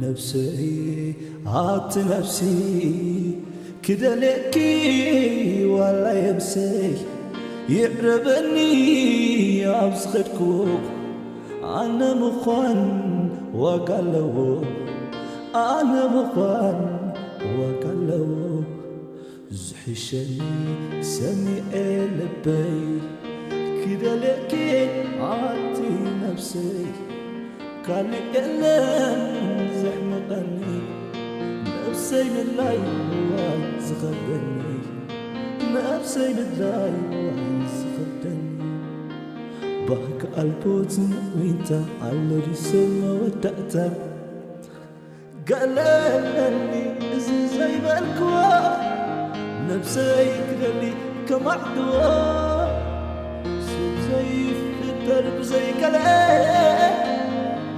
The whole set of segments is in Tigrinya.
ነብሰይ ኣቲ ነብሲ ክደልየኪ ዋላ የብሰይ ይዕረበኒ ኣብ ዝኸድኩ ኣነ ምዃን ዋጋ ኣለዎ ኣነ ምዃን ዋጋ ኣለዎ ዝሕሸኒ ሰሚዐ ልበይ ክደልየኪ ኣቲ ነብሰይ ካልእ የለን ዘሕምቐኒ ነብሰይ ምድላይ ዋይ ዝኸብደኒ ነብሰይ ምድላይ ዋይ ዝኸብደኒ ባህኪ ኣልቦትን ዊንታ ኣሎ ድዩ ሰብ መወዳእታ ገለለኒ እዚ ዘይበልክዎ ነብሰይ ክደሊ ከማዕድዎ ሰብ ዘይፍጠር ብዘይገለ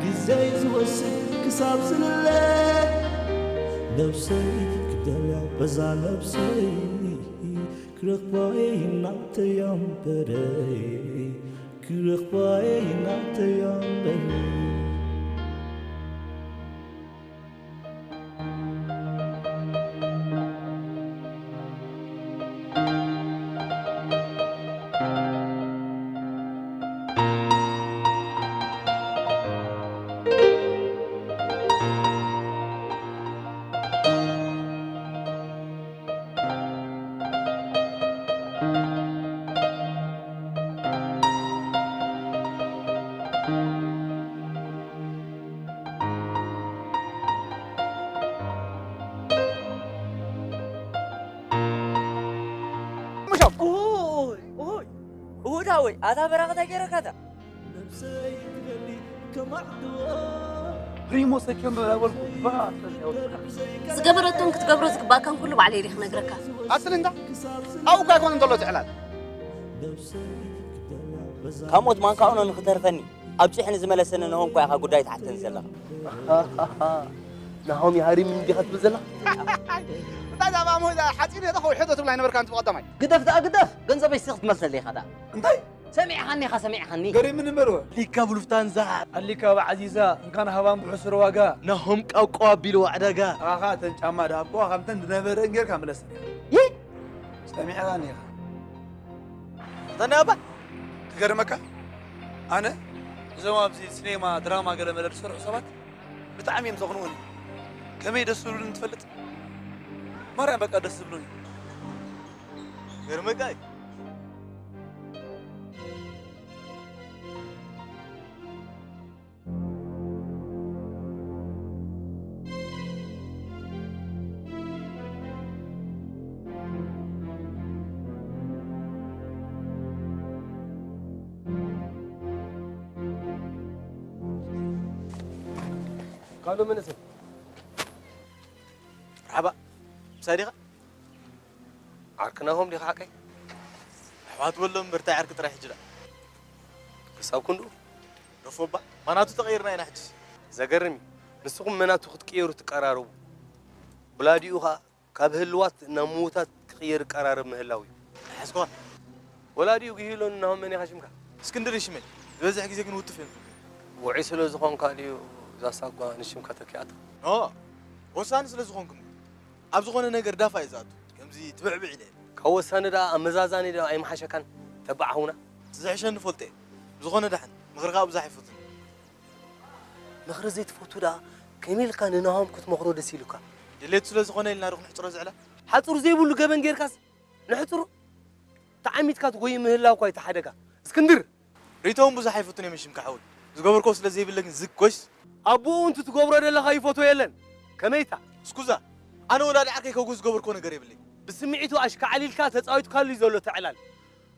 ግዘይ ዝወስድ ክሳብ ዝልለ ነብሰይ ክደልያ በዛ ነብሰይ ክረኽባይ ናተያ እምበረይ ክረኽባይ ናተያ እምበረይ ምሾም ኦይ ኦይ ኦዳ ወይ ኣታ በራኸታ ገረካታ ሪሞ ሰኪዮን በላበልኩ ዝገበረቶን ክትገብሮ ዝግባእካን ኩሉ ባዕለይ ኢለ ክነግረካ። ኣስሊ እንዳ ኣብኡ እኳ ኣይኮነን ዘሎ እቲ ዕላል። ካብ ሞት ማንካ ኡኖ ንኽተርፈኒ ኣብ ጭሕኒ ዝመለሰኒ ነሆም እኳ ኢኻ ጉዳይ ትሓተኒ ዘለኻ። ናሆም ይሃሪምኒ ዲኻ ትብል ዘለኻ? እንታይ ዛባ ሞይ ሓፂን የለ ከውሕዶ ትብላ ኣይነበርካ ኣንቲ ብቐዳማይ። ግደፍ ደኣ ግደፍ ገንዘበይ ስኽ ትመልሰለይ ኢኻ ደኣ። እንታይ? ሰሚዕኻኒ ኢኻ ሰሚዕኻኒ። ገሪምኒ እምበር ወ። ኣሊካ ብሉፍታንዛ ኣሊካ ብዓዚዛ እንካን ሃባን ብሕሱር ዋጋ። ናሆም ቀውቀው ኣቢልዎ ዕዳጋ። ኣኻ እተን ጫማ ደኣ ኣቦ ከምተን ዝነበረ ጌርካ ምለሰለይ። ይህ ሰሚዕኻኒ ኢኻ። ዘናባ ክገርመካ ኣነ እዞም ኣብዚ ሲኔማ ድራማ ገለ መለ ዝሰርሑ ሰባት ብጣዕሚ እዮም ዘቕንኡኒ። ከመይ ደስ ዝብሉኒ ትፈልጥ? ማርያም በቃ ደስ ዝብሉኒ። ገርመካ እዩ። ካልእ መንእሰይ መርሓባ ምሳይ ዲኻ? ዓርክናሆም ዲኻ ሓቀይ? ኣሕዋት ወሎ እምበር እንታይ ዓርኪ ጥራይ ሕጂ ደኣ ክሳብ ክንድኡ ደፎባ ማናቱ ተቐይርና ኢና ሕጂ። ዘገርም እዩ ንስኹም መናቱ ክትቅየሩ ትቀራረቡ ብላዲኡ ኸኣ ካብ ህልዋት ናብ ምዉታት ክቕየር ይቀራረብ ምህላው እዩ። ኣይሓዝኩኻን። ወላ ድዩ ግሂ ኢሎኒ ናሆም መን ኢኻ ሽምካ? እስክንድር እዩ ሽመይ። ዝበዝሕ ግዜ ግን ውቱፍ እዮም ዝብሉኒ። ውዑይ ስለ ዝኾንካ ድዩ እዛ ሳጓ ንሽምካ ተኪኣታ? ኖእ! ወሳኒ ስለ ዝኾንኩ እምበር። ኣብ ዝኾነ ነገር ዳፋ እየ ዝኣቱ። ከምዚ ትብዕብዕ ኢለ የለን። ካብ ወሳኒ ደኣ ኣመዛዛኒ ዶ ኣይምሓሸካን ተባዕ ሓውና? እቲ ዝሕሸኒ እፈልጦ እየ። ብዝኾነ ደሓን፣ ምኽርኻ ብዙሕ ኣይፈቱን እየ። ምኽሪ ዘይትፈቱ ደኣ ከመይ ኢልካ ንናሆም ክትመኽሮ ደስ ኢሉካ? ድሌቱ ስለ ዝኾነ ኢልና ዶ ክንሕጽሮ እዚ ዕላል? ሓጹር ዘይብሉ ገበን ጌርካስ ነሕጽሮ? ተዓሚትካ ትጎዪ ምህላውኳ እዩ እቲ ሓደጋ። እስክንድር! ሪኢቶኦም ብዙሕ ኣይፈቱን እዮም ሽምካ ሓወይ። ዝገበርክዎ ስለ ዘይብለ ግን ዝግ ኮይስ። ኣቦኡ እንትትገብሮ ዘለኻ ይፈትዎ የለን። ከመይታ? እስኩዛ! ኣነ ወላዲ ዓርከይ ከጉ ዝገበርክዎ ነገር የብለይ። ብስምዒቱ ኣሽካዕሊልካ ተጻዊትካሉ እዩ ዘሎ እቲ ዕላል።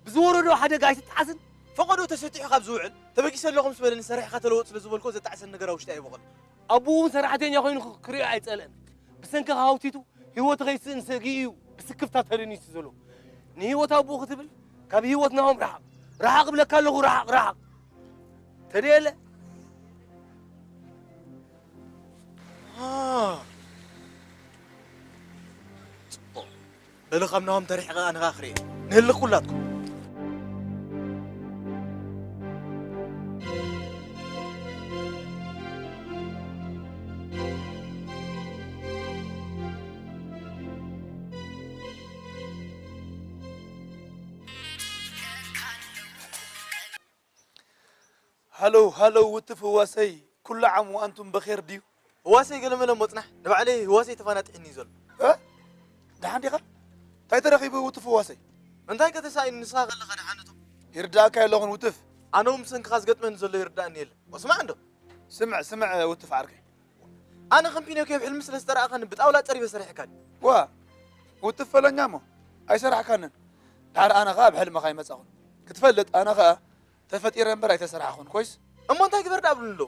ብዝወረዶ ሓደጋ ኣይትጠሓስን። ፈቐዶ ተሰጢሑ ካብ ዝውዕል፣ ተበጊሰ ኣለኹ ምስ በለኒ ሰሪሕኻ ተለወጥ ስለ ዝበልክዎ ዘጣዕሰኒ ነገር ኣብ ውሽጠይ ኣይቦቐለን። ኣቦኡ እውን ሰራሕተኛ ኮይኑ ክርእዮ ኣይጸልእን። ብሰንክኻ ሃውቲቱ ህይወቱ ከይስእን ሰጊኡ እዩ ብስክፍታ ተደኒሱ ዘሎ። ንህይወት ኣቦኡ ክትብል ካብ ህይወት ናሆም ርሓቕ። ርሓቕ እብለካ ኣለኹ ርሓቕ ርሓቕ። ተደየለ በሉ ካብ ናሆም ተርሒቐ ኣነ ኸኣ ክርኢ። ንህልኽ ኩላትኩም። ሃሎ ሃሎ ውትፍ ህዋሰይ፣ ኩሉ ዓም ወኣንቱም በኼር ድዩ? ህዋሰይ ገለመለ ሞጽናሕ ንባዕለይ ህዋሰይ ተፋናጢሕኒ እዩ ዘሎ። እ? ደሓን ዲኻ? እንታይ ተረኺቡ ውትፍ ህዋሰይ? እንታይ ከተሳኢን ንስኻ ከለኻ ደሓነቶም? ይርዳእካ የለኹን ውትፍ። ኣነ እውን ብሰንክኻ ዝገጥመኒ ዘሎ ይርዳእኒ የለን። ወስማዕ እንዶ። ስምዕ ስምዕ ውትፍ ዓርከይ። ኣነ ከም ፒኖክዮ ብሕልሚ ስለ ዝተረኣኻኒ ብጣውላ ጸሪበ ሰሪሕካኒ። ዋ ውትፍ ፈለኛ እሞ ኣይሰራሕካንን። ድሓር ኣነ ኸኣ ብሕልምኻ ኣይመጻኹን። ክትፈልጥ ኣነ ኸኣ ተፈጢረ እምበር ኣይተሰራሕኹን ኮይስ። እሞ እንታይ ግበር ደኣ ብሉኒ ኣለዉ።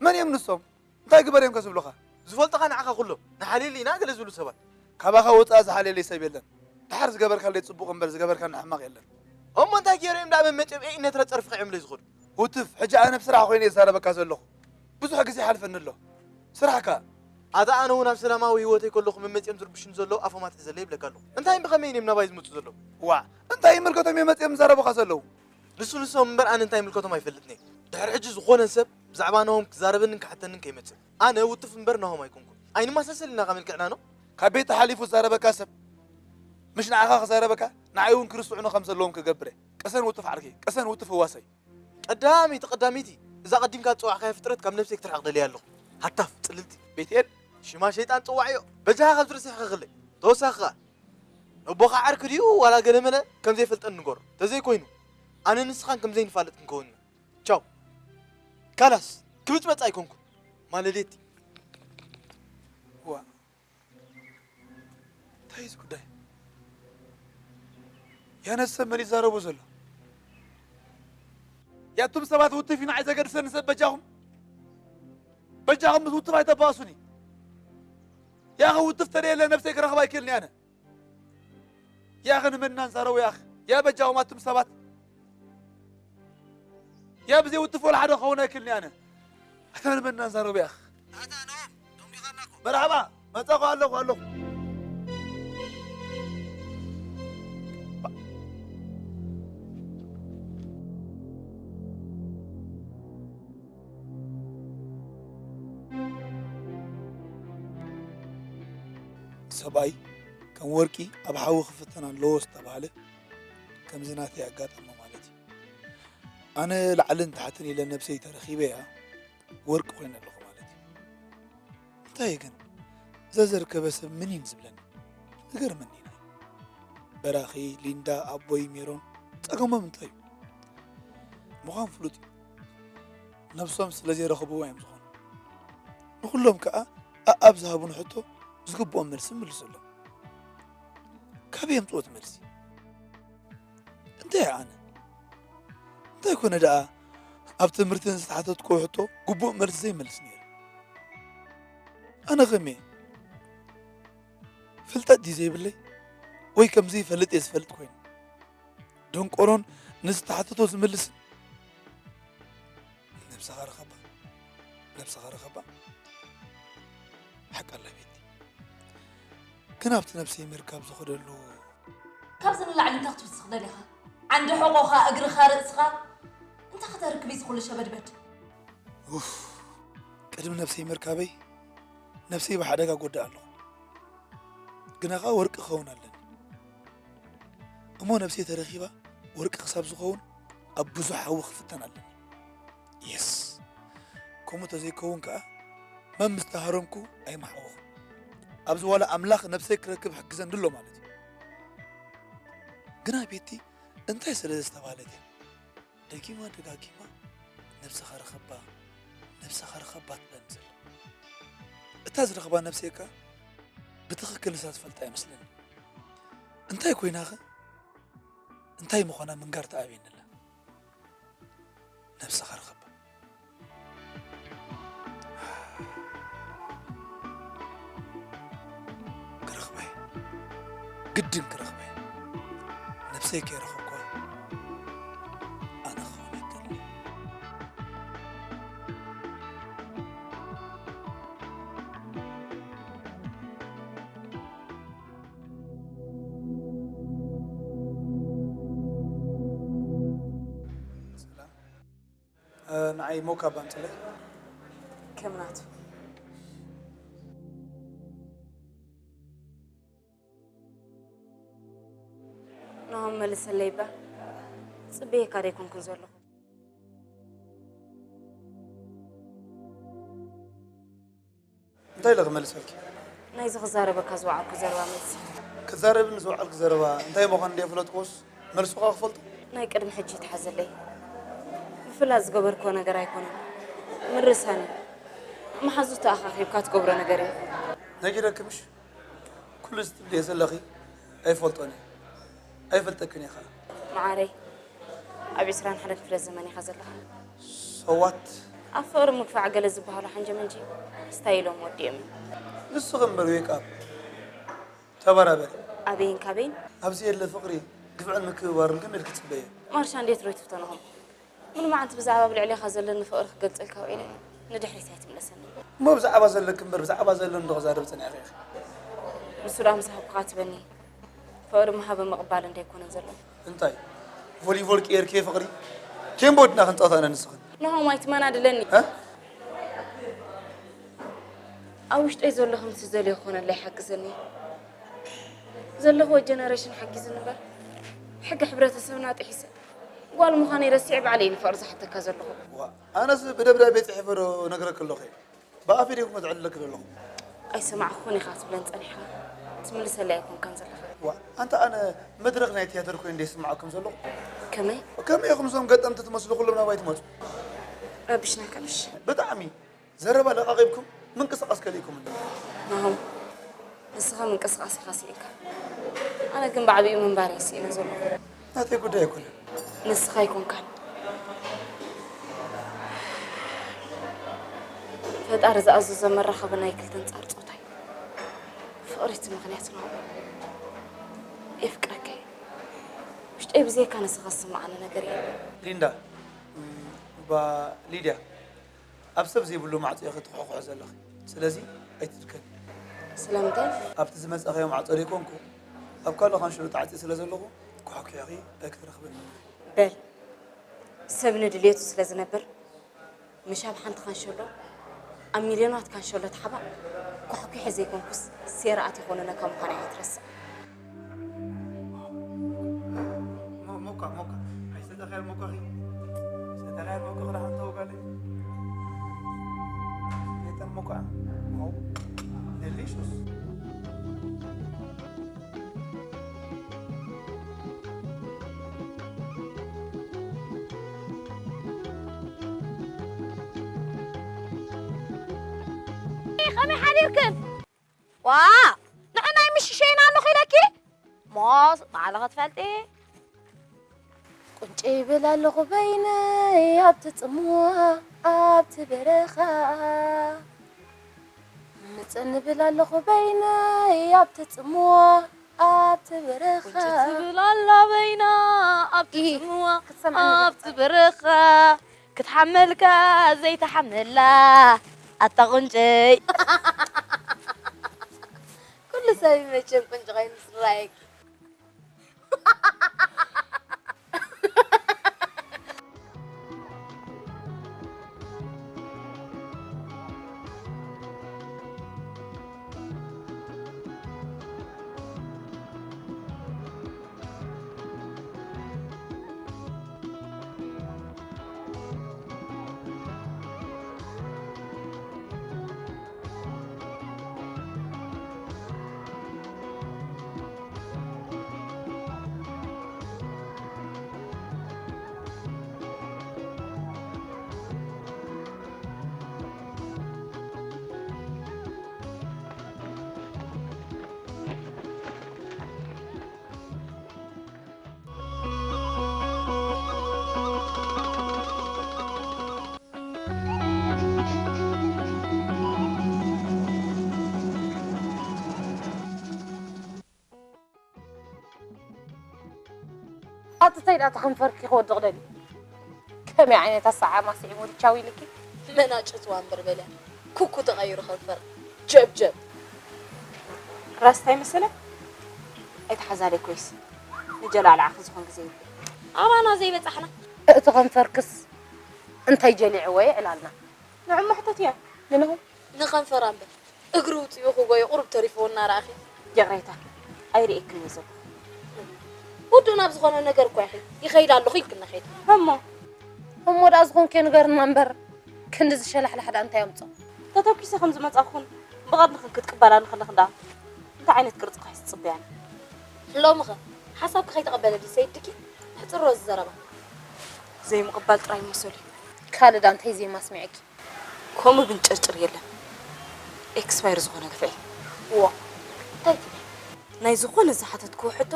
መን እዮም ንሶም? እንታይ ግበር እዮም ከ ዝብሉኻ? ዝፈልጡኻ ንዓኻ ኩሎም ንሓልየሉ ኢና ገለ ዝብሉ ሰባት። ካባኻ ወጻኢ ዝሓልየለይ ሰብ የለን። ድሓር ዝገበርካለይ ጽቡቕ እምበር ዝገበርካኒ ሕማቕ የለን። እሞ እንታይ ገይረ እዮም ደኣ መመጽኦም ኤኢነት ረጸርፍኻ እዮም ለይ ዝኸዱ? ውትፍ፣ ሕጂ ኣነ ብስራሕ ኮይነ እየ ዝዛረበካ ዘለኹ። ብዙሕ ግዜ ይሓልፈኒ ኣሎ። ስራሕ ከኣ። ኣታ ኣነ እውን ኣብ ሰላማዊ ህይወተይ ከለኹ መመጽኦም ዝርብሹኒ ዘለዉ ኣፎም ኣትሒዘለይ ይብለካ ኣለኹ። እንታይን ብኸመይን እዮም ናባይ ዝመጹ ዘለዉ? ዋእ፣ እንታይ ይምልከቶም እዮም መጺኦም ዝዛረቡኻ ዘለዉ? ንሱ ንሶም እምበር ኣነ እንታይ ይምልከቶም ኣይፈልጥን እየ። ድሕሪ ሕጂ ዝኾነ ሰብ ብዛዕባ ናሆም ክዛረበንን ክሓተንን ከይመጽእ። ኣነ ውትፍ እምበር ናሆም ኣይኮንኩን። ኣይንመሳሰል ኢና ካብ መልክዕና ኖ። ካብ ቤት ተሓሊፉ ዝዛረበካ ሰብ ምሽ ንዓኻ ክዛረበካ ንዓይ እውን ክርስዑኑ ከም ዘለዎም ክገብር እየ። ቅሰን ውትፍ ዓርከይ፣ ቅሰን ውትፍ ህዋሰይ። ቀዳመይቲ ቀዳመይቲ እዛ ቀዲምካ ዝጸዋዕካያ ፍጥረት ካብ ነብሰይ ክትርሕቕ ደልየ ኣለኹ። ሃታፍ ጽልልቲ። ቤትኤል ሽማ ሸይጣን ጽዋዕዮ። በጃኻ ካብዚ ርእሲ ሕኸኸለይ። ተወሳኺ ከኣ ነቦኻ ዓርኪ ድዩ ዋላ ገለ መለ ከም ዘይፈልጠኒ ንገሮ። ተዘይኮይኑ ኣነ ንስኻን ከም ዘይንፋለጥ ክንከውን ኢና። ቻው። ካላስ ክብጽበጽ ኣይኮንኩን። ማለሌቲ። ዋ እንታይ እዚ ጉዳይ? ያነ ሰብ መን ይዛረቦ ዘሎ? ያቱም ሰባት ውትፍ እዩ ንዓይ ዘገድሰኒ ሰብ በጃኹም በጃኹም ምስ ውትፍ ኣይተባእሱኒ። ያኸ ውትፍ ተደየለ ነብሰይ ክረኽባ ኣይክእልን ያነ። ያኸ ንመናን ዛረቡ ያኸ ያ በጃኹም ኣቱም ሰባት ያ ብዘይ ውትፍ ወላ ሓደ ክኸውን ኣይክእልን ኣነ። ኣታ ንመናን ዛረቡ ያኸ ኣታ ኖም ደንጊኻና እኮ። መርሓባ መጻኹ ኣለኹ ኣለኹ። ሰብኣይ ከም ወርቂ ኣብ ሓዊ ክፍተን ኣለዎ ዝተባህለ ከምዚ ናተይ ኣጋጠሞ ማለት እዩ። ኣነ ላዕልን ታሕትን ኢለ ነብሰይ ተረኺበያ ወርቂ ኮይነ ኣለኹ ማለት እዩ። እንታይ ግን እዛ ዘርከበ ሰብ ምን እዩ ዝብለኒ? ዝገርመኒ ኢና። በራኺ፣ ሊንዳ፣ ኣቦይ፣ ሜሮን ጸገሞም እንታይ እዩ? ምዃን ፍሉጥ እዩ። ነብሶም ስለ ዘይረኽብዎ እዮም ዝኾኑ። ንኹሎም ከኣ ኣኣብ ዝሃቡኒ ሕቶ ዝግብኦም መልሲ ምልሰሎም። ካበይ የምጽኦ እቲ መልሲ? እንታይ ኣነ እንታይ ኮነ ደኣ ኣብ ትምህርቲ ንዝተሓተትክዎ ሕቶ ግቡእ መልሲ ዘይመልስ ነይረ። ኣነ ከመይ ፍልጠት ድዩ ዘይብለይ ወይ ከም ዘይፈልጥ እየ ዝፈልጥ ኮይኑ ደንቆሮን ንዝተሓተቶ ዝምልስን ነብስኻ ርኸባ ነብስኻ ርኸባ ሓቂ ኣላ ቤቲ ግን ኣብቲ ነብሰይ ምርካብ ዝኸደሉ ካብዚ ንላዕሊ እንታይ ክትውስኽ ደሊኻ? ዓንዲ ሕቖኻ፣ እግርኻ፣ ርእስኻ እንታይ ከተርክብ እዩ እዚ ኩሉ ሸበድበድ? ኡፍ ቅድሚ ነብሰይ ምርካበይ ነብሰይ ብሓደጋ ጎድኣ ኣለኹ። ግና ኸኣ ወርቂ ክኸውን ኣለኒ። እሞ ነብሰይ ተረኺባ ወርቂ ክሳብ ዝኸውን ኣብ ብዙሕ ሓዊ ክፍተን ኣለኒ። የስ ከምኡ ተዘይከውን ከኣ መን ምስ ተሃረምኩ ኣይመሓወኹን። ኣብዚ ዋላ ኣምላኽ ነብሰይ ክረክብ ይሕግዘኒ ኣሎ ማለት እዩ። ግና ቤቲ እንታይ ስለ ዝተባህለት እያ ደጊማ ደጋጊማ ነብስኻ ርኸባ ነብስኻ ርኸባ ትብለኒ ዘላ? እታ ዝረኽባ ነብሰይ ከኣ ብትኽክል ንሳ ዝፈልጣ ኣይመስለኒ። እንታይ ኮይናኸ እንታይ ምዃና ምንጋር ትኣብየኒ ኣላ። ነብስኻ ርኸባ። ክረኽባ እየ። ግድን ክረኽባ እየ። ነብሰይ ከይረኸብኩዋ ኣነ ክኸውን ኣይክእልን እየ። ንዓይ ሞካ ባምፅለይ። ከም ናቱ። ናሆም፣ መልሰለይ እባ። ጽበየካ ዶ ኣይኮንኩን ዘለኹ? እንታይ ኢለ ክመልሰልኪ? ናይዚ ክዛረበካ ዝወዓልኩ ዘረባ መልሲ። ክዛረብን ዝወዓልኩ ዘረባ እንታይ ምዃኑ እንደ የፍለጥኩስ፣ መልሱ ከኣ ክፈልጦ? ናይ ቅድሚ ሕጂ ይትሓዘለይ። ምፍላጥ ዝገበርክዎ ነገር ኣይኮነን። ምርሳን እዩ። መሓዙት ተኣኻኺብካ ትገብሮ ነገር እዩ። ነጊረኪ ምሽ? ኩሉ እዚ ትብልዮ ዘለኺ ኣይፈልጦን እየ። ኣይፈልጠክን እየ ኸኣ። መዓረይ፣ ኣብ ዒስራን ሓደን ክፍለ ዘመን ኢኻ ዘለኻ። ሰዋት? ኣብ ፍቕሪ ምግፋዕ ገለ ዝበሃሉ ሓንጀመንጂ ስታይሎም ወዲኦምን። ንስኺ እምበር ዌክ ኣፕ። ተበራበሪ። ኣበይን ካበይን? ኣብዚ የለ ፍቕሪ፣ ግፍዕን ምክብባርን ግን ኢልኪ ጽበዮ። ማርሻ እንዴት ሮይ ትፍተንኹም? ሙሉ መዓልቲ ብዛዕባ ኣብ ልዕሌኻ ዘለኒ ፍቕሪ ክገልጸልካ ውዒለ፣ ንድሕሪት ኣይትምለሰኒ። እሞ ብዛዕባ ዘለኪ እምበር ብዛዕባ ዘለኒ ዶ ክዛረብ ጸኒሐ ኢኺ? ንሱ ደኣ ምስ ሃብኩኻ ትበኒ፣ ፍቕሪ ምሃብን ምቕባልን ደይኮነን ዘሎ። እንታይ? ቮሊቮል ቀይርኪ ፍቕሪ? ኬምቦ ድና ክንጻወት ኣነ ንስኽን? ናሆም ኣይትመናድለኒ። እ? ኣብ ውሽጠይ ዘሎ ከምቲ ዝደልዮ ክኾነለይ ሓግዘኒ። ዘለኽዎ ጀነሬሽን ሓጊዝኒ እምበር፣ ሕጊ ሕብረተሰብና ጥሒሰ፣ ጓል ምዃነይ ረሲዐ ባዕለይ ንፍቕሪ ዝሓተካ ዘለኹ። ዋ፣ ኣነስ ብደብዳቤ ጽሒፈ ዶ ነግረኪ ኣለኹ? ብኣፈይ ዲኹም ከትዕልለኪ ዘለኹ? ኣይሰማዕኩን ኢኻ ትብለን ጸኒሕካ። ትምልሰለይ ኣይኮንካን ዘለኻ። ዋ፣ ኣንታ ኣነ መድረኽ ናይ ትያትር ኮይነ እንደ ይስምዓኩም ዘለኹ? ከመይ? ከመይ ኢኹም እዞም ገጠምቲ ትመስሉ ኩሎም ናባይ ትመጹ? ረቢሽናካ ምሽ? ብጣዕሚ። ዘረባ ለቓቒብኩም ምንቅስቓስ ከሊእኩም ኣለኹ። ናሆም፣ ንስኻ ምንቅስቓስ ኢኻ ስኢንካ። ኣነ ግን ብዓቢኡ ምንባር እየ ስኢነ ዘለኹ። ናተይ ጉዳይ ኣይኮነን። ንስኻ ኣይኮንካን። ፈጣሪ ዝኣዘዞ መራኸቢ ናይ ክልተ ኣንጻር ጾታ እዩ። ፍቕሪ እቲ ምኽንያት ናሆም። የፍቅረካ እየ። ውሽጠይ ብዘይካ ንስኻ ዝስምዓኒ ነገር የለን። ሊንዳ፣ እም፣ ባ ሊድያ፣ ኣብ ሰብ ዘይብሉ ማዕጾ ኢኺ ትኹሕኩሒ ዘለኺ። ስለዚ ኣይትድከሚ። ስለምንታይ? ኣብቲ ዝመጻኻዮ ማዕጾ ደይኮንኩ፣ ኣብ ካልእ ካንሸሎ ተዓጽየ ስለ ዘለኹ፣ ኳሕኲሕኺ ኣይክትረኽብን። በል፣ ሰብ ንድልየቱ ስለ ዝነብር፣ ምሽ ኣብ ሓንቲ ካንሸሎ፣ ኣብ ሚልዮናት ካንሸሎ ተሓባእ፣ ኳሕኲሐ ዘይኮንኩስ፣ ሴራ ኣትየ ኮነነካ ምዃነይ ኣይትረስዕ። ሞ-፣ ሞካ፣ ሞካ። ኣይሰተኻያን ሞካኺ? ሰተኻያን ሞካኺ ደሓን ተወጋለይ? ቤተን ሞካ። ዋው። ደሊሽስ። ከመይ ሓዲርክን? ዋ፣ ንሕና ኣይምሽሸይና ኣለኹ ኢለኪ? ሞስ ባዕልኺ ትፈልጢ። ቁንጨ ይብል ኣለኹ በይነይ ኣብቲ ጽምዋ ኣብቲ በረኻ። ምጽን ይብል ኣለኹ በይነይ ኣብቲ ጽምዋ ኣብቲ በረኻ። ቁንጭ ትብል ኣላ በይና ኣብቲ ኢ፣ ጽምዋ ክትሰምዓኒ ኣብቲ በረኻ። ክትሓመልካ ዘይትሓመላ ኣታ ቁንጨይ። ኩሉ ሰብ እዩ መቸም ቁንጭ ኮይኑ ዝረኣየኪ። ኣጥተይ ዳታ ከንፈርኪ ክወድቕ ደልዩ። ከመይ ዓይነት ኣሰዓማ ስዒሙ ቻው ኢልኪ? መናጨትዋ እምበር በልያ። ኩኩ ተቐይሩ ከንፈር። ጀብጀብ። ራስታይ መሰለ? ኣይተሓዛለይ ኮይስ። ንጀላልዓኺ ዝኾን ግዜ የብለይ። ኣባና ዘይበጻሕና። እቲ ከንፈርክስ እንታይ ጀሊዕዎ የዕላልና? ንዕሞ ሕተትያ። ንነኹም? ንኸንፈራ እምበር እግሪ ውፅኡ ክጎዮ ቁሩብ ተሪፍዎ እናረኣኺ። ይቕሬታ፣ ኣይርእየክን እየ ዘለኹ። ውዱእ ናብ ዝኾነ ነገር እኳ ኢኺ። ይኸይድ ኣለኹ ኢልክና ኸይድ። እሞ? እሞ ደኣ ዝኾንኩ ንገርና እምበር፣ ክንዲ ዝሸላሕላሕ ደኣ እንታይ ኣምፅኦ? ተተኲሰ ከም ዝመጻኹን ብቐርንኽን ክትቅበላኒ ከለኽን ደኣ እንታይ ዓይነት ቅርጺ ኺሒስ ትጽበያኒ? ሎምኸ ሓሳብኪ ከይተቐበለ ድዩ ሰይድኪ? ኣሕጽሮ እዚ ዘረባ። ዘይምቕባል ጥራይ መሰሉ እዩ። ካልእ ደኣ እንታይ ዜማ ኣስሚዐኪ? ከምኡ ብንጭርጭር የለን። ኤክስፓየር ዝኾነ ግፍዒ። እዋ፣ እንታይ ትብሊ? ናይ ዝኾነ ዝሓተትክዎ ሕቶ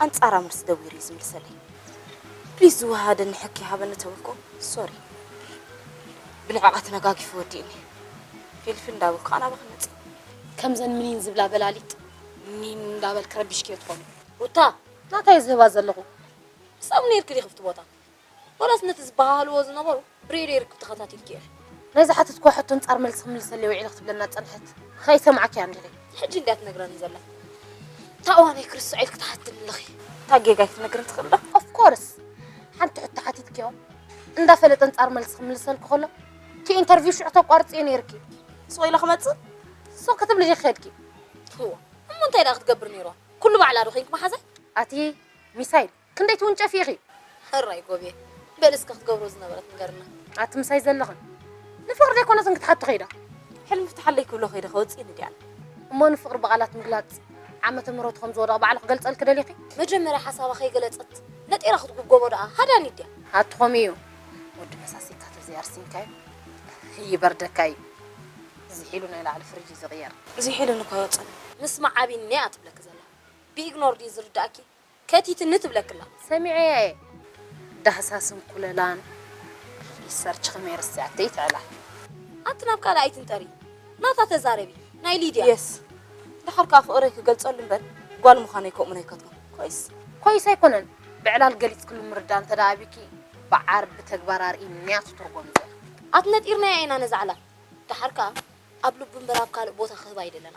ኣንጻራ መልሲ ደዊሩ እዩ ዝምልሰለይ። ፕሊዝ ዝወሃደኒ ሕኪ ሃበኒ ተበልኩ። ሶሪ። ብልዕቓ ተነጋጊፉ ወዲእኒ። ፊልፊል እንዳበልኩ ከኣ ናባኺ መጽእ። ከምዘን ምኒን ዝብላ በላሊጥ ምኒን እንዳበልኪ ረቢሽክዮ ትኾኒ። ሩታ፣ ናታይ ዝህባ ዘለኹ? ሰብ ነይርኪ ዲኺ ኣብቲ ቦታ? ወላስ ነቲ ዝበሃልዎ ዝነበሩ ብሬድዮ ርክብ ተኸታቲልኪ ኢኺ። ናይ ዝሓተትክዋ ሕቶ ኣንጻር መልሲ ክምልሰለይ ውዒለ ክትብለና ዝጸንሐት ከይሰማዕክያ እንዲኺ። ሕጂ እንድያ ትነግረኒ ዘላ። እታ እዋነይ ክርስዖ ኢልኪ ትሓትኒ ኣለኺ። እታ ጌጋይ ክትነግርኒ ትኽእሊ ዶ? ኦፍ ኮርስ። ሓንቲ ሕቶ ሓቲትክዮ እንዳፈለጠ ኣንጻር መልሲ ክምልሰልኪ ከሎ እቲ ኢንተርቪው ሽዑ ተቋርጽዮ ነይርኪ። ሱቕ ኢለ ክመጽእ? ሱቕ ክትብሊ ዲኺ ከድኪ? እዋ፣ እሞ እንታይ ደኣ ክትገብር ነይርዋ? ኩሉ ባዕላ ዶ ኬንኪ መሓዛይ? ኣቲ ሚሳይል። ክንደይ ትውንጨፊ ኢኺ? ሕራይ ጎብየ፣ በል እስከ ክትገብሮ ዝነበረት ንገርና። ኣቲ ምሳይ ዘለኽን ንፍቕሪ ዘይኮነትን ክትሓቶ ከይዳ? ሕልሚ ፍትሓለይ ክብሎ ከይደ ከወፅእኒ ድያለ? እሞ ንፍቕሪ ብቓላት ምግላፅ ዓመተ ምህረቱ ከም ዝወደቐ ባዕሉ ክገልፀልኪ ደሊኺ? መጀመርያ ሓሳባ ከይገለፀት ነጢራ ክትጉብጎቦ ደኣ ሃዳኒ ድያ? ኣቲ ከምኡ እዩ። ወዲ መሳሲካ ተዘይኣርሲንካዮ ይበርደካ እዩ። ዝሒሉ ናይ ላዕሊ ፍርጅ እዩ ዝቕየር። ዝሒሉኒ እኮ ኣይወፅን። ምስማዕ ኣቢኒ እያ ትብለኪ ዘላ። ብኢግኖር ድዩ ዝርዳእኪ? ከቲትኒ ትብለክላ። ሰሚዐያ እየ። ዳህሳስን ኩለላን ሪሰርች ከመይ ረሲዓተይ ትዕላል። ኣቲ ናብ ካልእ ኣይትንጠሪ። ናታ ተዛረቢ። ናይ ሊድያ። የስ። ደሓር ከኣ ፍቕረይ ክገልጸሉ እምበር ጓል ምዃነይ ከምኡ ኣይከትቦን። ኮይስ? ኮይስ ኣይኮነን። ብዕላል ገሊጽክሉ ምርዳእ እንተ ደኣ ኣቢኪ ብዓር ብተግባር ኣርእይንያ ትትርጎም ዘሎ። ኣቲ ነጢርናያ ኢና ነዛ ዕላል። ደሓር ከኣ ኣብ ልቡ እምበር ኣብ ካልእ ቦታ ክህባ ኣይደለና።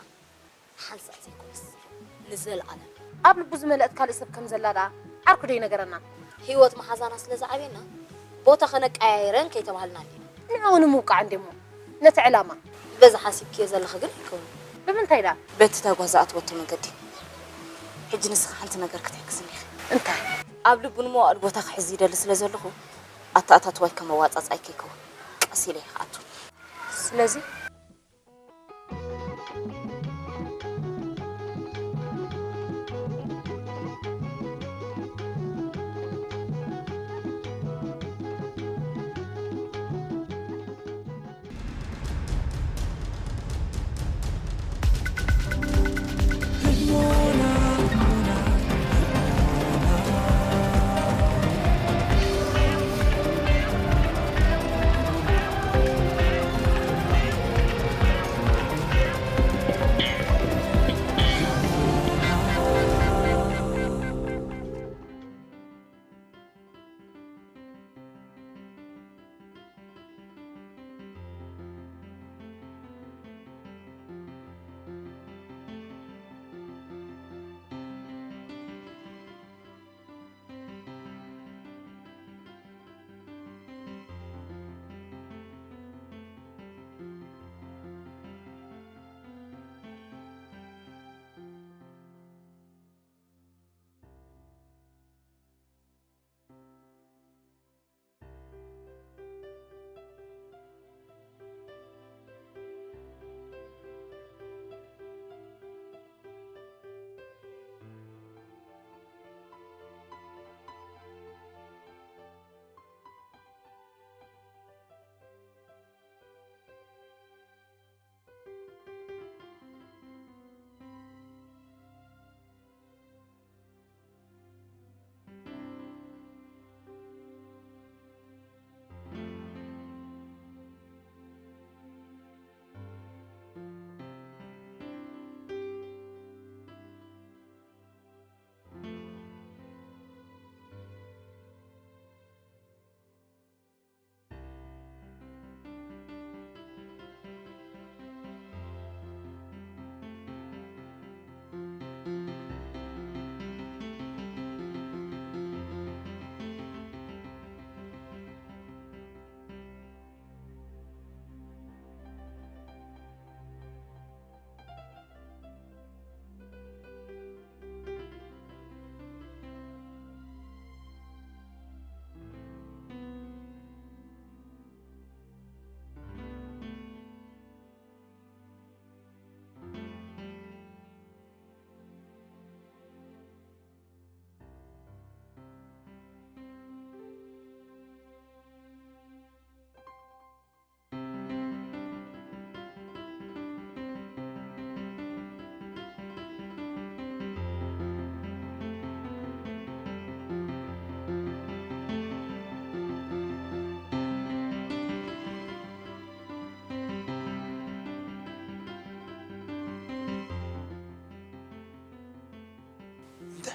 ሓንሳእ ዘይኮነስ ንዘለኣለም። ኣብ ልቡ ዝመልአት ካልእ ሰብ ከም ዘላ ደኣ ዓርኩ ዶ ይነገረና? ህይወት መሓዛና ስለ ዝዓብየና ቦታ ከነቀያይረን ከይተባህልና ኣሊና። ንዕኡ ንምውቃዕ እንዴሞ ነቲ ዕላማ። በዚ ሓሲብክዮ ዘለኺ ግን ኣይከውንን። ብምንታይ ደኣ? በቲ እታ ጓል ዝኣተወቶ መንገዲ። ሕጂ ንስኺ ሓንቲ ነገር ክትሕግዝኒ ኢኺ። እንታይ? ኣብ ልቡ ንመዋእል ቦታ ክሕዝ ይደሊ ስለ ዘለኹ ኣተኣታትዋይ ከም ኣዋጻጽኣይ ከይከውን ቀስ ኢለ እየ ክኣቱ። ስለዚ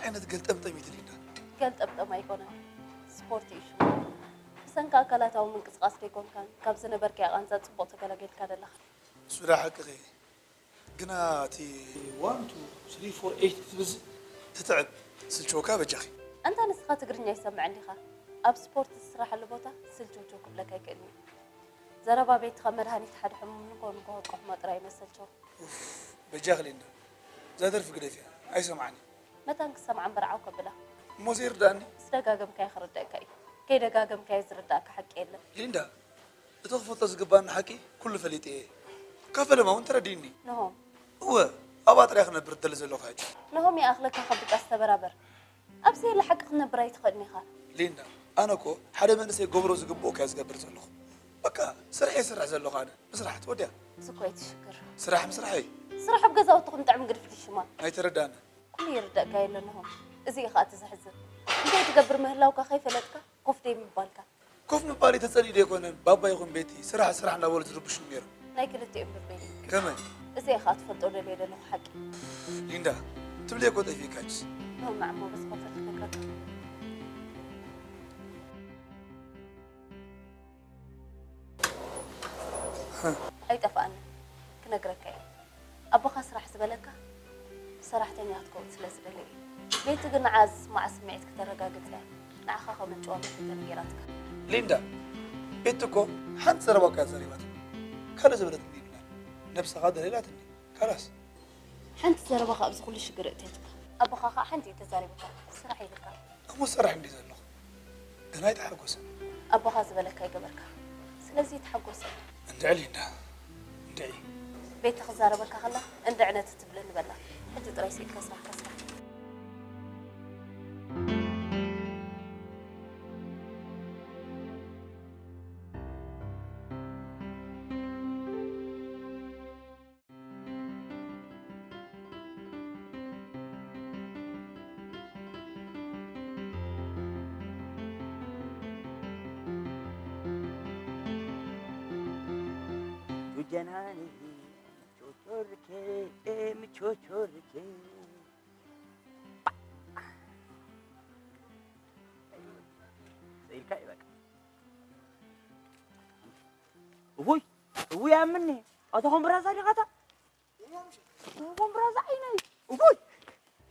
ዓይነት ገልጠምጠም እዩ ሊንዳ። ገልጠምጠም ኣይኮነን፣ ስፖርት እዩ ሽሙ። ብሰንኪ ኣካላታዊ ምንቅስቓስ ከይኮንካን ካብ ዝነበርካዮ ቃንዛ ጽቡቕ ተገላጊልካ ዘለኻ። እሱ ደኣ ሓቅኺ። ግና እቲ ዋን ቱ ስሪ ፎር ኤይት ትብዝ ትትዕብ ስልችወካ በጃኺ። ኣንታ ንስኻ ትግርኛ ኣይሰምዕን ዲኻ? ኣብ ስፖርት ዝስራሓሉ ቦታ ስልችውችው ክብለካ ኣይክእልን እዩ። ዘረባ ቤትኻ መድሃኒት ሓደ ሕሙም ንኮ ንኮ ክሕሞ ጥራይ ይመስልችው። በጃኺ ሊንዳ፣ እዛ ደርፊ ግደፍያ፣ ኣይሰምዓን እዩ። መታን ክሰምዓ እምበር ዓው ከብላ። እሞ ዘይርድኣኒ? ምስ ደጋገምካዮ ክርደኣካ እዩ። ከይደጋገምካዮ ዝርድኣካ ሓቂ የለን። ሊንዳ፣ እቲ ክፈልጦ ዝግባኒ ሓቂ ኩሉ ፈሊጠ እየ። ካብ ፈለማ እውን ተረዲእኒ። ንሆም። እወ፣ ኣብኣ ጥራይ ክነብር እደሊ ዘለኹ ሕጂ። ንሆም ይኣኽለካ ከብጣስ ተበራበር። ኣብ ዘየለ ሓቂ ክትነብር ኣይትኽእልን ኢኻ። ሊንዳ፣ ኣነ እኮ ሓደ መንእሰይ ክገብሮ ዝግብኦ እኮ እየ ዝገብር ዘለኹ። በቃ፣ ስራሕ እየ ዝሰርሕ ዘለኹ ኣነ። ምስራሕ ትወድያ? እዚ እኮ እዩ እቲ ሽግር። ስራሕ ምስራሕ እዩ። ስራሕ ኣብ ገዛውትኹም ጥዕሚ ግድፍ ድዩ ሽማ? ኣይተረድኣንን። ኩሉ ይርደእካ የለንኹም። እዚ እዩ ኸኣ እቲ ዘሕዝን። እንታይ ትገብር ምህላውካ ከይፈለጥካ ኮፍ ደይ ምባልካ። ኮፍ ምባለይ ተጸሊእዶ ኣይኮነን፣ ባባ ይኹን ቤቲ ስራሕ ስራሕ እንዳበሉ ዝርብሹኒ ነይሮም። ናይ ክልቲኦም ልበይ። ከመይ? እዚ እየ ኸኣ ትፈልጦ ደልየ ዘለኹ ሓቂ። ሊንዳ፣ ትብልዮ እኮ ጠፊእካ ሕጅስ። ኖም ንዓሞ ብዝኸፈል ክነግረካ። ኣይጠፍኣንን፣ ክነግረካ እየ። ኣቦኻ ስራሕ ዝበለካ ሰራሕተኛ ክትከውን ስለ ዝደለ እዩ። ቤቲ ግን ንዓ ዝስምዓ ስምዒት ክተረጋግጽ እያ ንዓኻ ከምንጭዋ መኺተን ገይራትካ። ሊንዳ፣ ቤቲ እኮ ሓንቲ ዘረባ እኮ እያ ተዛሪባትኒ። ካልእ ዝበለትኒ የብላን። ነብስኻ ደልዲላትኒ። ካላስ። ሓንቲ ዘረባኻ ኣብዚ ኩሉ ሽግር እእትየትካ። ኣቦኻ ኸኣ ሓንቲ እዩ ተዛሪቡካ። ስራሕ ኢልካ። እሞ ዝሰርሕ እንድየ ዘለኹ። ግን ኣይተሓጎሰን። ኣቦኻ ዝበለካ ይገበርካ። ስለዚ ተሓጎስ። እንድዒ ሊንዳ፣ እንድዒ። ቤቲ ክዛረበካ ከላ እንድዒ ነቲ ትብለኒ በላ። ሕጂ ጥራይ ስኢልካ ስራሕካ ስራሕ። ጆጀናኒ ቾቾርኬ ኤም ቾቾርኬ ሰይልካ ይበቃ። እውይ እውይ ኣምኒ ኣታ ኮምብራዛ ዲኻታ ኮምብራዛ ዓይነይ እውይ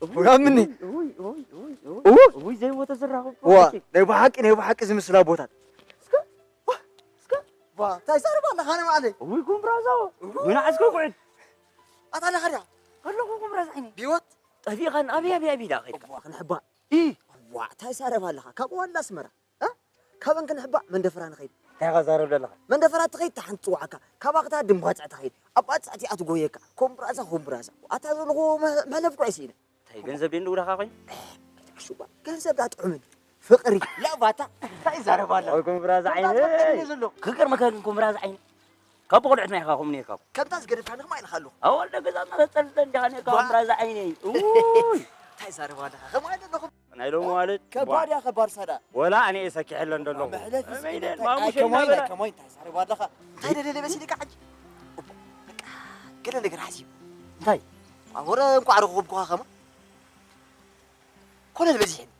እውይ ኣምኒ እውይ እውይ እውይ እውይ እውይ ዘይሞተ ዝራኸብኩ ዋ ናይ ብሓቂ ናይ ብሓቂ ዝምስላ ኣቦታት እስከ ዋ እስከ ዋ እንታይ ዘረባ ኣለኻ ኣነ ባዕለይ እውይ ኮምብራዛ እውይ ንዓስከ ጉዕድ ኣታ ኣለኻ ድያ ኣለኹ ኮምብራዛ ዓይነይ ብህይወት ጠፊእኻን ኣበይ ኣበይ ኣበይ ኢላ ከይድካ ክንሕባእ ዋ እንታይ ዘረባ ኣለኻ ካብ ዋላ ኣስመራ እ? ካበን ክንሕባእ መንደፈራ ንኸይድ። እንታይ ኢኻ ዛረብ ዘለኻ? መንደፈራ ትኸይድ እታ ሓንቲ ትጽውዓካ። ካባኽታ ድምባጽዕ ትኸይድ። ኣብ ባጽዕቲ እያ ትጎየካ። ኮምብራዛ ኮምብራዛ። ኣታ ዘለኹ መ- መሕለፍኩ ኣይስኢነ። እንታይ ገንዘብ ድዩ ንውዳኻ ኮይኑ? ኣሹባ ገንዘብ ዳ ጥዑምን ፍቕሪ ላባታ እንታይ ዛረብ ኣላ? ወይ ኮምብራዛ ዓይነ። ፍቕሪ እየ ዘሎ። ክገርመካ ግን ኮምብራዛ ዓይነ ካብ ቆልዑትና ኢኻ ከምኡ ነይርካ እኮ። ከምታ ዝገደፍካኒ ከማይ ኢልካ ኣለኹ። ኣዋልደ ገዛ እናፈጸርለ እንዲኻ ነይርካ ኮምብራዛ ዓይነይ። ኡይ። እንታይ ዛረብ ኣለኻ? ከማይ ኣለኹ። ናይ ሎሚ ማለት ከባድ እያ ከባድ ሳዳ ወላ ኣነ እየ ሰኪሐለን ዘለኹ። መሕለፊ ስኢነ እንታይ ማሙሽ ከማይ እናበላ ከማይ እንታይ ዛረብ ኣለኻ? እንታይ ደለለ መሲልካ ሕጂ? በቃ ገለ ነገር ሓሲብ እንታይ ኣወረ እንኳዕ ረኸብኩኻ ከማ ኮለል በዚሕኒ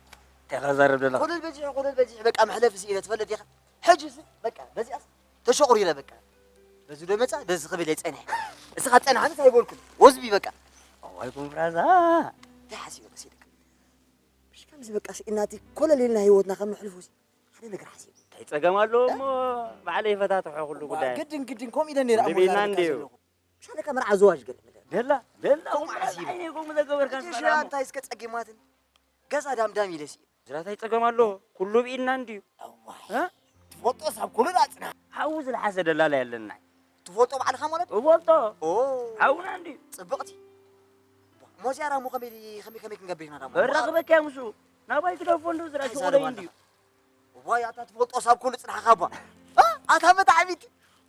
እንታይ ዛረብ ዘለኻ? ኮለል በዚሑ ኮለል በዚሑ በቃ መሕለፊ ስኢነ ትፈልጥ ኢኻ ሕጂ በቃ በዚኣስ ተሸቑር ኢለ በቃ በዚ ዶ መጻ በዚ ክብል እየ ጸኒሐ እስኻ ጸንሓኒ እንታይ ኣይበልኩን ወዝቢ በቃ እዋይ ኮንፍራዛ እንታይ ሓሲበ መሲልካ ምሽ ከምዚ በቃ ስኢናቲ ኮለል ኢልና ህይወትና ከም ንሕልፎ ሲ ሓደ ነገር ሓሲብ እንታይ ጸገም ኣለዎ እሞ ባዕለይ ይፈታትሖ ኩሉ ጉዳይ ግድን ግድን ከምኡ ኢለ ነይረ ኣሞ ቤና እንድዩ ምሻለካ መርዓ ዘዋጅ ገለ ነገር ደላ ደላ ኮንፍራዛ ዓይነ ኮንፍራዛ ገበርካ እንታይ እስከ ጸጊማትን ገዛ ዳምዳም ኢለ ሲ ዝራታይ ጸገም ኣሎ ኩሉ ብኢድና እንድዩ። እዋይ እ? ትፈልጦ ሳብ ኩሉ ዳጽና ሓዊ ዝለሓሰ ደላላ የለና። ትፈልጦ ባዕልኻ ማለት እፈልጦ ኦ ሓውና እንድዩ። ጽብቕቲ ሞዚያ ዳሞ ከመይ ከመይ ከመይ ክንገብር ኢና ዳሞ እራኽበካ እያ ምስኡ ናባይ ግደፎ እንዶ ዝራ ሽቑለይ እንድዩ። ዋይ ኣታ ትፈልጦ ሳብ ኩሉ ጽናሕኻ እባ ኣታ መታዕቢት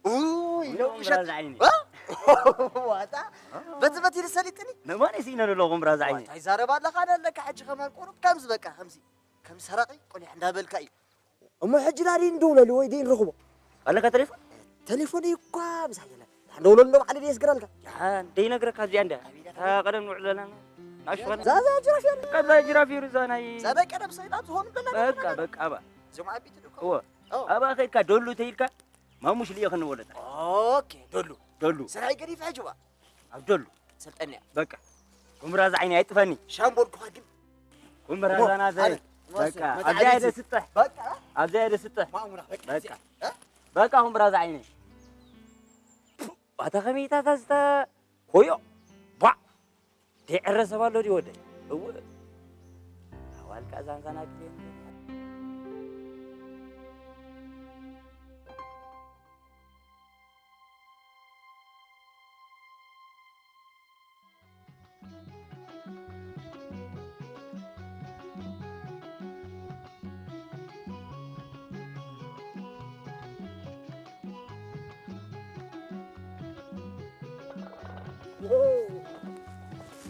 ውይ ኢሎም ምሸት ምራዝ ዓይኒ። ዋታ በቲ በቲ ልሰሊጥኒ ነማን የስኢነ ኣለኹ ምራዝ ዓይኒ። እንታይ ዛረባ ኣለኻ ኣለካ ሕጂ ከማን ቁሩብ ከምዚ በቃ ከምዚ ከም ሰራቂ ቆሊሕ እንዳበልካ እዩ እሞ ሕጂ ዳዲ እንደውለሉ ወይ ደይ ንረኽቦ ኣለካ ቴሌፎን ተሌፎን እዩ እኳ ምሳሕ የለን እንዳውለሉ ባዕለ ደየስግረልካ ደይነግረካ እዚኣ እንዳ እታ ቀደም ንውዕል ዘለና ኣሽፈን እዛ እዛ ጅራፍ እያ። በቃ እዛ ጅራፍ እዩ እዛ ናይ ጸበቀ ነብሰ ኢና ትሆን ብለና በቃ በቃ ኣባ እዞም ዓቢት እኮ እወ። ኣባ ከይድካ ደሉ ተይልካ ማሙሽ ልዮ ክንወለታ። ኦኬ። ደሉ ደሉ ስራይ ገዲፍ ሕጅባ ኣብ ደሉ ሰልጠንያ። በቃ ኩምብራዛ ዓይኒ ኣይጥፈኒ። ሻምቦል ኩኻ ግን ኩምብራዛ ናዘይ። በቃ ኣብዚኣ እየ ደስጥሕ። በቃ ኣብዚኣ እየ ደስጥሕ። ማሙና በቃ በቃ ኩምብራዛ ዓይኒ። ኣታ ከመይታታ ዝታ ሆዮ ባ ደዕረ ሰብ ኣሎ ድዩ ወደይ? እወ ኣዋልካ ዛንዛና ክልዮን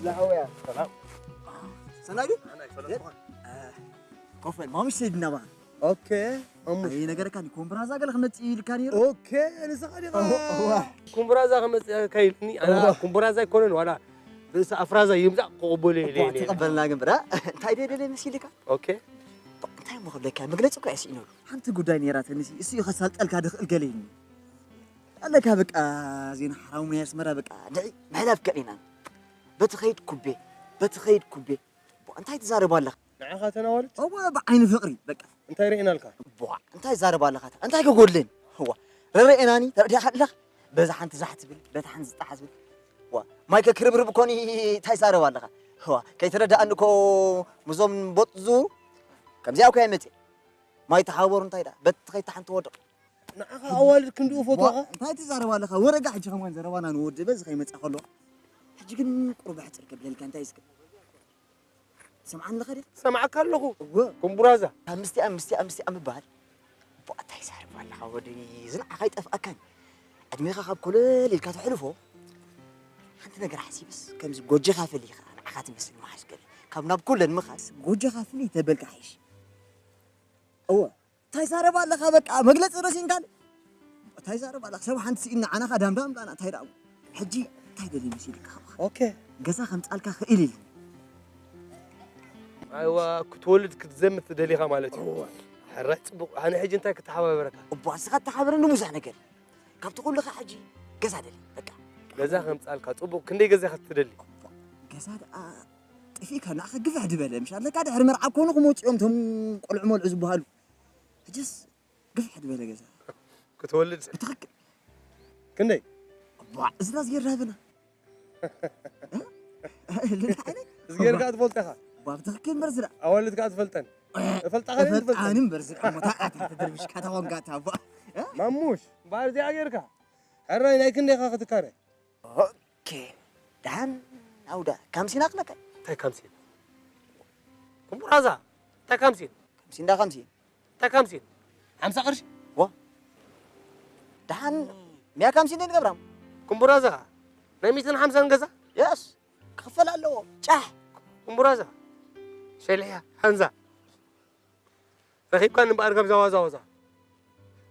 ላዕወያ ሰላም ሰናይ ድዩ? ሰናይ ሰላም። ኮፈል ማሙሽ ሰይድና ባ ኦኬ። ማሙሽ። ኣይ ነገርካ ኒ ኮምፕራዛ ገለ ክመጽእ ኢልካ ነይሩ። ኦኬ። ንስኻ ዲኻ? እዋ። ኩምብራዛ ክመጽእ ኢልካ ኢልኒ። ኣነ እዋ። ኩምብራዛ ኣይኮነን ዋላ ርእሲ ኣፍራዛ ይምጻእ ክቕበሎ ኢለ እባ እየ ነይረ። ተቐበልና ግን ብራ። እንታይ ደደለ መሲልካ? ኦኬ። እንታይ እሞ ክብለካ መግለጺ እኮ እየ ስኢነሉ። ሓንቲ ጉዳይ ነይራትኒ እሱ እዩ ከሳልጠልካ ድኽእል ገለ ኢልኒ። ኣለካ በቃ ዜና ሓራሙ ናይ ኣስመራ በቃ ድዒ ምሕላፍ ከሊና። በቲ ኸይድ ኩቤ በቲ ኸይድ ኩቤ። ቧ፣ እንታይ ትዛረብ ኣለኻ? ንዓኻ ተናዋልድ? እወ፣ ብዓይኒ ፍቕሪ፣ በቃ። እንታይ ርኢናልካ? ቧ፣ እንታይ ትዛረብ ኣለኻ? እንታይ ከጎድልን? እዋ፣ ረረኤናኒ፣ ተረዲእካ ኣለኻ? በዛ ሓንቲ ዛሕ ትብል፣ በታ ሓንቲ ዝጣሕ ትብል። ዋ፣ ማይ ከክርብርብ እኮኒ፣ እንታይ ትዛረብ ኣለኻ? እዋ፣ ከይተረዳእኒ እኮ፣ ምዞም ቦጥ ዝዙሩ፣ ከምዚኣ እኮ እየ መፅእ። ማይ ተሓበሩ እንታይ ደኣ፣ በቲ ኸይታ ሓንቲ ወድቕ። ንዓኻ ኣዋልድ ክንድኡ ዋ፣ ፈትዋኻ? እንታይ ትዛረብ ኣለኻ? ወረጋ ሕጂ ከማን ዘረባና ንወድእ፣ በዚ ከይመፅእ ከሎ። ሕጂ ግን ቁሩብ ኣሕፅር ከብለልካ፣ እንታይ እስከ? ትሰምዓኒ ኣለኻ ድኻ? ሰማዕካ ኣለኹ። እወ። ኩምቡራዛ። ካብ ምስቲኣ፣ ምስቲኣ፣ ምስቲኣ ምባል። ቧ፣ እንታይ ይዛረብ ኣለኻ ወደይ? እዚ ንዓኻ ኣይጠፍኣካን። ዕድሜኻ ካብ ኮለል ኢልካ ተሕልፎ። ሓንቲ ነገር ሓሲብስ፣ ከምዚ ጎጆኻ ፍልይ ኢኻ፣ ንዓኻ ትመስል መሓዝ ገለ። ካብ ናብ ኩለን ምኻስ፣ ጎጆኻ ፍልይ ተበልካ ሓይሽ። እወ። እንታይ ዛረባ ኣለኻ? በቃ መግለጺ ረሲንካኒ። እንታይ ዛረባ ኣለኻ? ሰብ ሓንቲ ስኢና ዓናኻ ዳምዳም ዳና እንታይ ደኣ? ሕጂ እንታይ ደልዩ መሲልካ? ኦኬ። ገዛ ከምጻልካ ክእል ኢሉ። ኣይዋ፣ ክትወልድ ክትዘምት ደሊኻ ማለት እዩ። እዋ። ሕራይ ጽቡቕ። ኣነ ሕጂ እንታይ ክተሓባበረካ? እቧ፣ ንስኻ ተሓበረኒ ብዙሕ ነገር። ካብቲ ኩሉ ኸ ሕጂ ገዛ ደሊ፣ በቃ። ገዛ ከምጻልካ፣ ጽቡቕ። ክንደይ ገዛ ኢኻ ትደሊ? ገዛ ደኣ ጠፊእካ፣ ንዓኻ ግፍሕ ዝበለ፣ ምሽ ኣለካ ድሕሪ መርዓ ኮኑ ክመጹ እዮም እቶም ቆልዑ መልዑ ዝበሃሉ። ሕጅስ ግፍሕ ዝበለ ገዛ። ክትወልድ? ብትኽክል። ክንደይ? እቧ፣ እዝና ዝጌርና በና። እዝጌርካ ትፈልጠኻ? እቧ፣ ብትኽክል እምበር ዝና። ኣዋልድካ ትፈልጠን? እፈልጣኻ ድየ እፈልጣኒ ትፈልጠን? እምበር ዝና። እሞ፣ ታቃታ ተደርብሽካ ተኾንካ፣ ታቧ። ማሙሽ፣ እምበኣር እዚኣ ጌርካ። ሕራይ ናይ ክንደይኻ ክትካረ? ኦኬ። ደሓን ኣውዳ፣ ካምሲን ኣኽለካ? እንታይ ካምሲን? ኩምቡራዛ፣ እንታይ ካምሲን? ካምሲን ዳ ካምሲን? እንታይ ካምሲን? ሓምሳ ቅርሺ? ዋ። ደሓን ሚያ ካምሲን ንገብራም። ኩምቡራዛ፣ ናይ ሚእትን ሓምሳን ገዛ? የስ። ክኽፈል ኣለዎ። ጫሕ። ኩምቡራዛ፣ ሸልሕያ፣ ሃንዛ። ረኺብካኒ እምበኣር ከምዛ ዋዛ ዋዛ።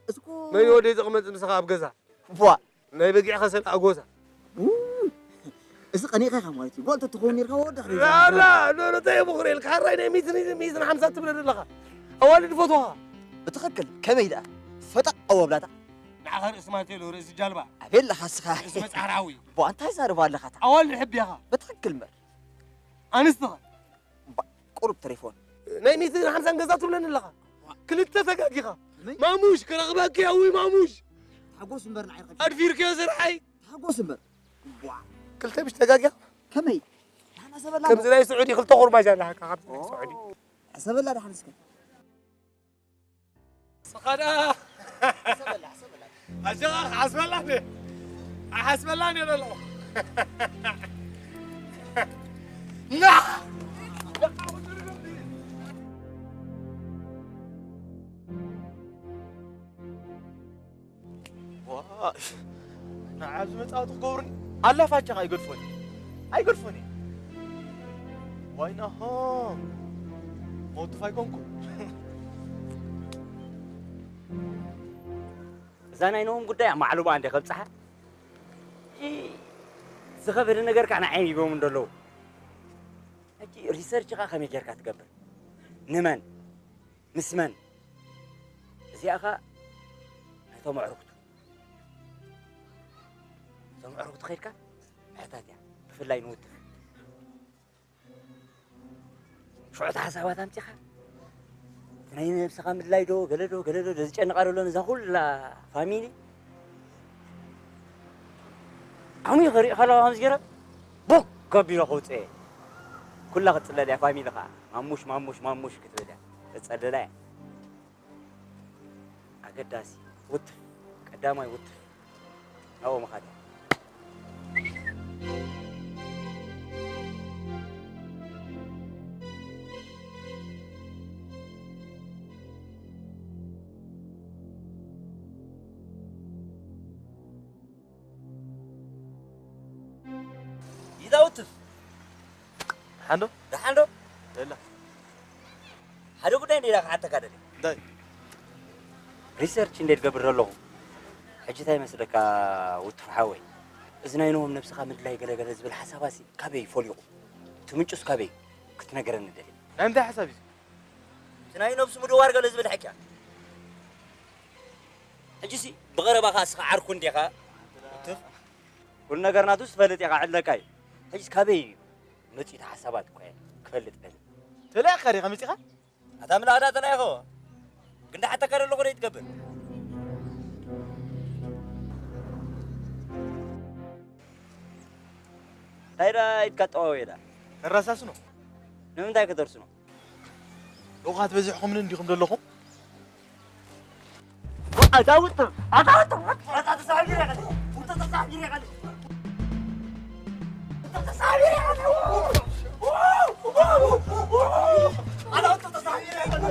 እስኩ መን ወደይ ዘቕመጥ ንስኻ ኣብ ገዛ? ቧ። ናይ በጊዕ ኸሰል ኣጎዛ። ው! እዚ ቀኒእካ ኢኻ ማለት እዩ። ጓል ተትኸውን ነርካ ወዲ ሕሪዛ። ላ፣ ላ፣ ኖ፣ ኖ፣ እንታይ እየ ምኽሪ ኢልካ? ሕራይ ናይ ሚእትን፣ ሚእትን ሓምሳ ትብለኒ ኣለኻ። ኣዋልድ ፈትዋኻ። ብትኽክል። ከመይ ደኣ? ፈጠቕ ኣወብላታ። ንዓኻ ርእሲ ማቴሎ፣ ርእሲ ጃልባ። ኣበይ ኣለኻ እስኻ? ርእሲ መጽሓር ሓዊ። ቧ፣ እንታይ ዛረባ ኣለኻ? ኣዋልድ ሕቢያኻ። ብትኽክል እምበር። ኣንስትኻ። ባ-፣ ቁሩብ ተሪፎን። ናይ ሚእትን ሓምሳን ገዛ ትብለኒ ኣለኻ። ክልተ ተጋጊኻ። ከመይ? ማሙሽ፣ ክረኽበኪ እየ፣ ውይ ማሙሽ። ሓጎስ እምበር ንዓይ ረኸብኪ። ኣድፊርክዮ ስርዓይ። ሓጎስ እምበር። ዋ። ክልተ ምሽ ተጋጊኻ። ከመይ? ናና ሰበላ ከምዚ እሞ። ናይ ስዑዲ ክልተ ኹርባሽ ኣለካ፣ ካብዚ ናይ ኦ። ስዑዲ። ሕሰበላ ደሓን እስከ። ስኻ ደኣ። ኣጀኻ ክሓስበላ እንደ-፣ ኣይሓስበላን እየ ዘለኹ። ና! ዋ፣ ንዓብ ዝመጻወቱ ክገብሩኒ ኣላ ፋቻኻ ኣይገድፎን። ኣይገድፎን እየ። ዋይ ናሆ። ሞቱ ፋይኮንኩ። እዛ ናይ ነሆም ጉዳይ ኣብ ማዕለባ እንደ ከብጽሓ። ኢ-፣ ዝኸበደ ነገር ከዓ ንዓይ ሂቦም እንደለዉ። ሪሰርች ኸዓ ከመይ ጌርካ ትገብር? ንመን? ምስ መን? እዚኣ ኸዓ ነቶም ኣዕሩኽቱ። እቶም ኣዕሩኽቱ ኸይድካ ምሕታት እያ። ብፍላይ ንውትፍ። ሽዑ እቲ ሓሳባት ኣምጺኻ፣ እቲ ናይ ነብስኻ ምድላይ ዶ፣ ገለ ዶ፣ ገለ ዶ፣ ዶ ዝጨንቓ ዘሎ ነዛ ኩላ ፋሚሊ። ዓሚኡ ኸሪእኻ ኣለኻ ከምዚ ገይረ፣ ቦክ ከቢሎ ከውጽኤ። ኩላ ክትጽለል እያ ፋሚሊ ኸዓ። ማሙሽ፣ ማሙሽ፣ ማሙሽ ክትብል እያ። ክትጸልላ እያ። ኣገዳሲ ውትፍ፣ ቀዳማይ ውትፍ ናብኡ ምኻድ እያ። ይዛውትፍ። ሓንዶ? ደሓን ዶ? ደላ። ሓደ ጉዳይ እንዴ ኢላ ክሓተካ ደልየ። እንታይ? ሪሰርች እንዴ ትገብር ዘለኹ፣ ሕጂ እንታይ ይመስለካ ውቱፍ ሓወይ? እዚ ናይ ኖም ነብስኻ ምድላይ ገለ ገለ ዝብል ሓሳባሲ ካበይ እዩ ፈሊቑ? እቲ ምንጩስ ካበይ እዩ? ክትነግረኒ ደልየ። ናይ እንታይ ሓሳብ እዩ? እቲ ናይ ነብሱ ምድዋር ገለ ዝብል ሓቂ እያ። ሕጂሲ ብቐረባኻ እስኻ ዓርኩ እንዴኻ? ውቱፍ። ኩሉ ነገር ናቱስ ትፈልጥ ኢኻ፣ ዕለካ እዩ። ሕጂስ ካበይ እዩ መጺኡ? እቲ ሓሳባት እኮ እየ ክፈልጥ ደልየ። ተላኢኻ ዲኻ መጺኻ? ኣታ ምላእዳ ተላኢኸዎ። ግን ደሓተካ ደለኹ ደይ ትገብር። እንታይ ዳ ኢድካ ጠዋወየ ዳ? ነራሳስኖ። ንምንታይ ከተርስኖ? ልኡኻት በዚሕኹምኒ እንዲኹም ዘለኹም? ኣታ ውጥም፣ ኣታ ውጥም፣ ኣታ ተሳቢረ ቀለ፣ ውጥም ተሳቢረ ቀለ፣ ውጥም ተሳቢረ ቀለ። ኣታ ውጥም ተሳቢረ ቀለ።